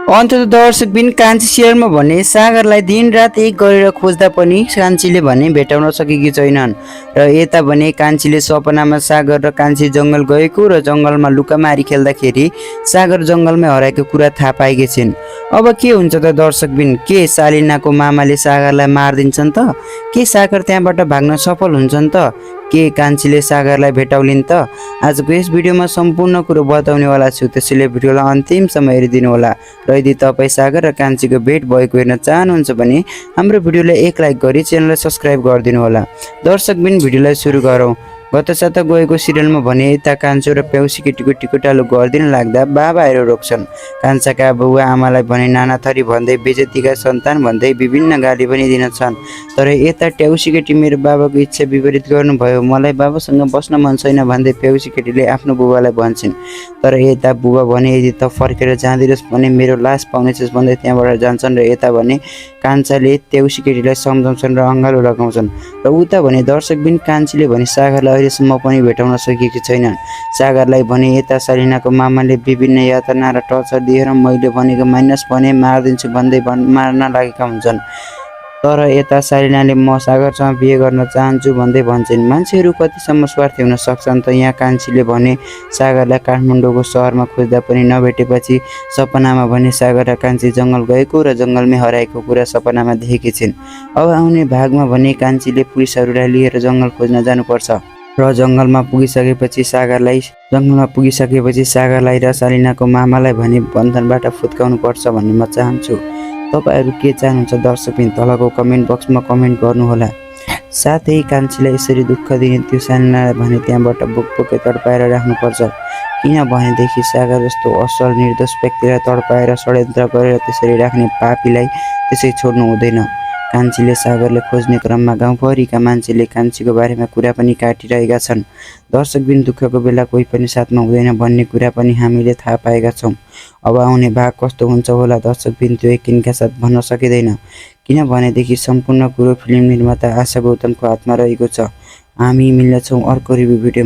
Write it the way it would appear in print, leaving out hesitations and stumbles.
अन्तत दर्शकबिन कान्छी सिरियलमा भने सागरलाई दिनरात एक गरेर खोज्दा पनि कान्छीले भने भेटाउन सकेकी छैनन् र यता भने कान्छीले सपनामा सागर र कान्छी जङ्गल गएको र जङ्गलमा लुकामारी खेल्दाखेरि सागर जङ्गलमै हराएको कुरा थाहा पाएकी छिन्। अब के हुन्छ त दर्शकबिन, के सालिनाको मामाले सागरलाई मारिदिन्छन् त? के सागर त्यहाँबाट भाग्न सफल हुन्छन् त? के कान्छीले सागरलाई भेटाउलिन् त? आजको यस भिडियोमा सम्पूर्ण कुरो बताउनेवाला छु, त्यसैले भिडियोलाई अन्तिमसम्म हेरिदिनु होला। र यदि तपाईँ सागर र कान्छीको भेट भएको हेर्न चाहनुहुन्छ भने हाम्रो भिडियोलाई एक लाइक गरी च्यानललाई सब्स्क्राइब गरिदिनु होला। दर्शकबिन भिडियोलाई सुरु गरौँ। गत साता गएको सिरियलमा भने यता कान्छो र प्याउसी केटीको टिकोटालो गरिदिन लाग्दा बाबाहरू रोक्छन्। कान्छाका बुवा आमालाई भने नाना थरी भन्दै बेजतीका सन्तान भन्दै विभिन्न गाली पनि दिनछन्। तर यता ट्याउसी केटी मेरो बाबाको इच्छा विपरीत गर्नुभयो, मलाई बाबासँग बस्न मन छैन भन्दै प्याउसी केटीले आफ्नो बुबालाई भन्छन्। तर यता बुबा भने यदि त फर्केर जाँदिनुहोस् भने मेरो लास पाउनेछस् भन्दै त्यहाँबाट जान्छन्। र यता भने कान्छाले ट्याउसी केटीलाई सम्झाउँछन् र अँगालो लगाउँछन्। र उता भने दर्शकबिन कान्छीले भने सागरलाई अहिलेसम्म पनि भेटाउन सकेकी छैनन्। सागरलाई भने यता सालिनाको मामाले विभिन्न यातना र टर्चर दिएर मैले भनेको माइनस भने मारिदिन्छु भन्दै मार्न लागेका हुन्छन्। तर यता सालिनाले म सागरसँग बिहे गर्न चाहन्छु भन्दै भन्छन्। मान्छेहरू कतिसम्म स्वार्थी हुन सक्छन् त? यहाँ कान्छीले भने सागरलाई काठमाडौँको सहरमा खोज्दा पनि नभेटेपछि सपनामा भने सागर र कान्छी जङ्गल गएको र जङ्गलमै हराएको कुरा सपनामा देखेकी छिन्। अब आउने भागमा भने कान्छीले पुलिसहरूलाई लिएर जङ्गल खोज्न जानुपर्छ र जङ्गलमा पुगिसकेपछि सागरलाई र सालिनाको मामालाई भने बन्धनबाट फुत्काउनु पर्छ भन्ने म चाहन्छु। तपाईहरू के चाहनुहुन्छ दर्शकबिन तलको कमेन्ट बक्समा कमेन्ट गर्नुहोला। साथै कान्छीलाई यसरी दुःख दिने त्यो सालिनालाई भने त्यहाँबाट बोकबोकै तडपाएर राख्नुपर्छ, किनभनेदेखि सागर जस्तो असल निर्दोष व्यक्तिलाई तडपाएर षड्यन्त्र गरेर त्यसरी राख्ने पापीलाई त्यसै छोड्नु हुँदैन। कान्छीले सागरले खोज्ने क्रममा गाउँभरिका मान्छेले कान्छीको बारेमा कुरा पनि काटिरहेका छन्। दर्शकबिन दुःखको बेला कोही पनि साथमा हुँदैन भन्ने कुरा पनि हामीले थाहा पाएका छौँ। अब आउने भाग कस्तो हुन्छ होला दर्शकबिन त्यो एकिनका साथ भन्न सकिँदैन, किनभनेदेखि सम्पूर्ण कुरो फिल्म निर्माता आशा गौतमको हातमा रहेको छ। हामी मिल्नेछौँ अर्को रिभ्यू भिडियो।